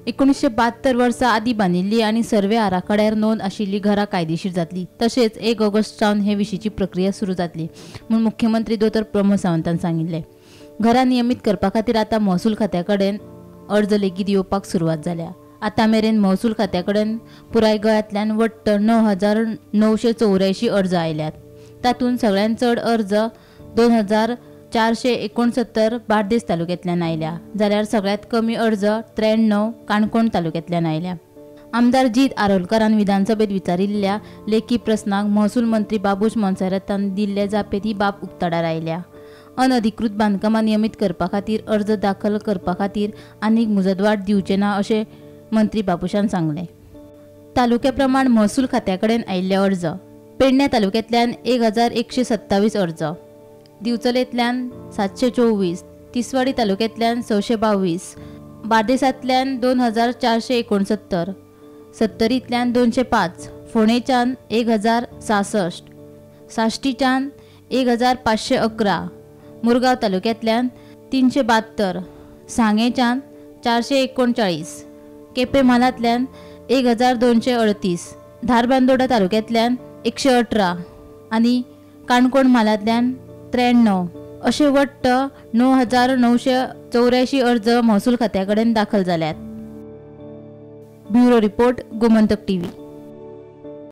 1972 वर्सा आदीं बांदिल्ली आनी सर्वे आराखड्यार नोंद आशिल्ली घरां कायदेशीर जातली. तशेंच 1 ऑगस्ट सावन हे विशींची प्रक्रिया सुरू जातली म्हूण मुख्यमंत्री दोतोर प्रमोद सावंतान सांगिल्लें. घरां नियमीत करपा खातीर आतां महसूल खात्या कडेन अर्ज लेगीत येवपाक सुरवात जाल्या. आतां मेरेन महसूल खात्या कडेन पुराय गोंयांतल्यान वट्ट 9,984 अर्ज आयल्यात. तातूंत सगळ्यांत चड अर्ज 2,469 बार्देस तालुक्यांतल्यान आयल्या, जाल्यार सगळ्यांत कमी अर्ज 93 काणकोण तालुक्यांतल्यान आयल्या. आमदार जीत आरोलकरान विधानसभेत विचारिल्ल्या लेखी प्रस्नाक महसूल मंत्री बाबूश मोन्सेरातान दिल्ले जापेंत ही बाब उक्ताडार आयल्या. अनधिकृत बांदकामां नियमीत करपा खातीर अर्ज दाखल करपा खातीर आनीक मुजतवाड दिवचे ना अशें मंत्री बाबूशान सांगलें. तालुक्या प्रमाण महसूल खात्या कडेन आयिल्ले अर्ज: पेडण्या तालुक्यांतल्यान 1,127 अर्ज, दिवचलेंतल्यान 724, तिसवाडी तालुक्यांतल्यान 622, बार्देसांतल्यान 2,469, सत्तरींतल्यान 205, फोंडेच्यान 1,066, साश्टीच्यान 1,511, मुरगांव तालुक्यांतल्यान 372, सांगेच्यान 439, केपें म्हालांतल्यान 1,238, धारबांदोडा तालुक्यांतल्यान 118 आनी काणकोण म्हालांतल्यान 93 अशे वट्ट 9,984 अर्ज महसूल खात्या कडेन दाखल जाल्यात. Bureau report, Gomantak TV.